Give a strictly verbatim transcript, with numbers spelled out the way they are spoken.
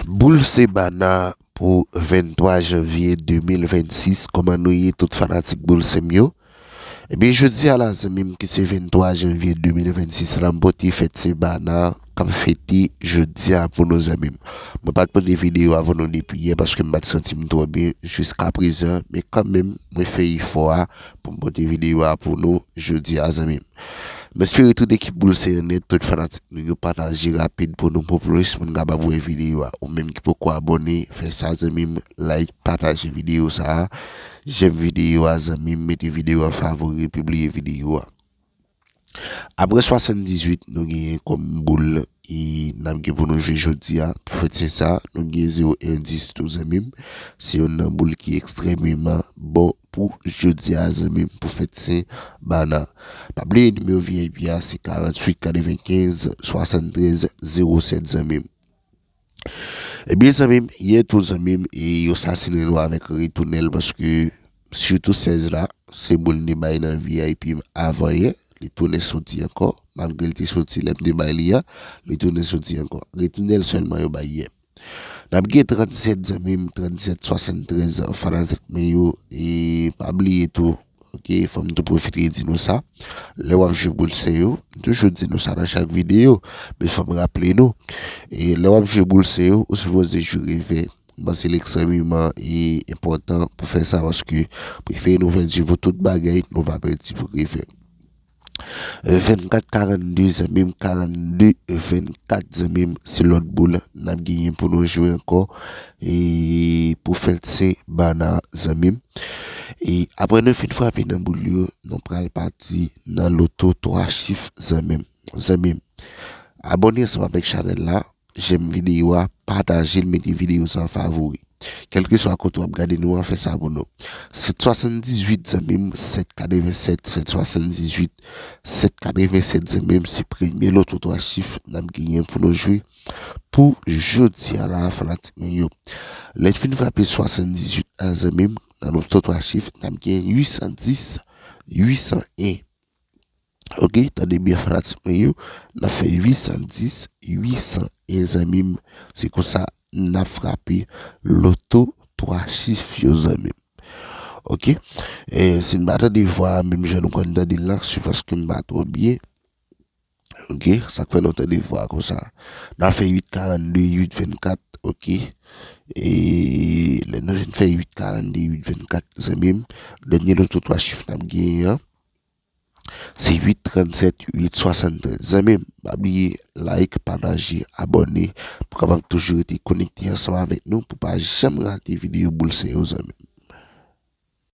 Boul Sen Bana pou venntwa janvye de mil vennsis. Kòman nou ye, tout fanatik Boul Sen m yo? Ebyen, jodi a la, zanmi m, ki se venntwa janvye de mil vennsis la, m pote fèt Sen Bana k ap fete jodi a pou nou, zanmi m. Mwen pa t pote videyo a pou nou depi yè paske m pa t santi m twò byen jiska prezan, men kanmenm, mwen fè efò a pou m pote videyo a pou nou jodi a, zanmi m. M espere tout ekip Boul Sen an nèt, tout fanatik nou yo, pataje rapid pou nou, pou plis moun kapab wè videyo a. Ou menm ki poko abòne, fè sa, zanmi m, like, pataje videyo sa a, jèm videyo a, zanmi m, mete videyo a favori, pibliye videyo a. Apre swasanndizuit, nou genyen kòm boul e n ap gen pou nou jwe jodi a. Pou fèt Sen sa, nou gen zewo en dis tou, zanmi m. Se youn nan boul ki ekstrèmeman bon pou jodi a, zanmi m, pou fèt Sen Bana. Pa bliye nimewo V I P a, se karanntuit katrevenkenz swasanntrèz zewo sèt, zanmi m. Ebyen, zanmi m, yè tou, zanmi m, e yo sasinen nou avèk retounèl paske sitou sèz la, se boul m te bay nan V I P avan yè. Li tounen soti ankò. Malgre l te soti lè m te bay li a, li tounen soti ankò. Retounèl sèlman yo bay yè. N ap gen trannsèt, zanmi m, trannsèt swasanntrèz, fanatik mwen yo, e pa bliye tou, oke, fò m tou pwofite di nou sa. Lè w ap jwe Boul Sen yo, m toujou di nou sa nan chak videyo, men fò m raple nou. E lè w ap jwe Boul Sen yo, ou sipoze jwe revè. M panse l ekstrèmeman e enpòtan pou fè sa, paske prefere nou pèdi pou tout bagay, nou pa pèdi pou revè. Vennkat karannde, zanmi m, karannde vennkat, zanmi m, se lòt boul n ap genyen pou nou jwe ankò, e pou fèt Sen Bana, zanmi m. E apre nou fin frape nan boul yo, nou pral pati nan loto twa chif, zanmi m. Zanmi m, abòne ansanm avèk chanèl la, jèm videyo a, pataje l, mete videyo sa an favori. Kèlkeswa kote w ap gade nou an, fè sa pou nou. Sèt swasanndizuit, zanmi m, sèt katrevensèt, sèt swasanndizuit, sèt katrevensèt, zanmi m, se premye loto twa chif n ap genyen pou nou jwe pou jodi a la, fanatik mwen yo. Lè n fin frape swasanndizuit la, zanmi m, nan loto twa chif, n ap gen uitsandis, uitsan en. Oke, tande byen, fanatik mwen yo, n ap fè uitsandis, uitsan en, zanmi m. Se konsa n ap frape loto twa chif yo, zanmi m. Oke? E, si n pa tande vwa a menm jan nou konn tande l la, se paske m pa twò byen. Oke? Sa k fè nou tande vwa a konsa. N ap fè uit karannde, uit vennkat, oke? E lè nou fin fè uit karannde, uit vennkat, zanmi m, dènye loto twa chif n ap genyen an, se uit trannsèt, uit swasanntrèz. Zanmi m, pa bliye like, pataje, abòne pou kapab toujou rete konekte ansanm avèk nou, pou pa janm rate videyo Boul Sen yo, zanmi m.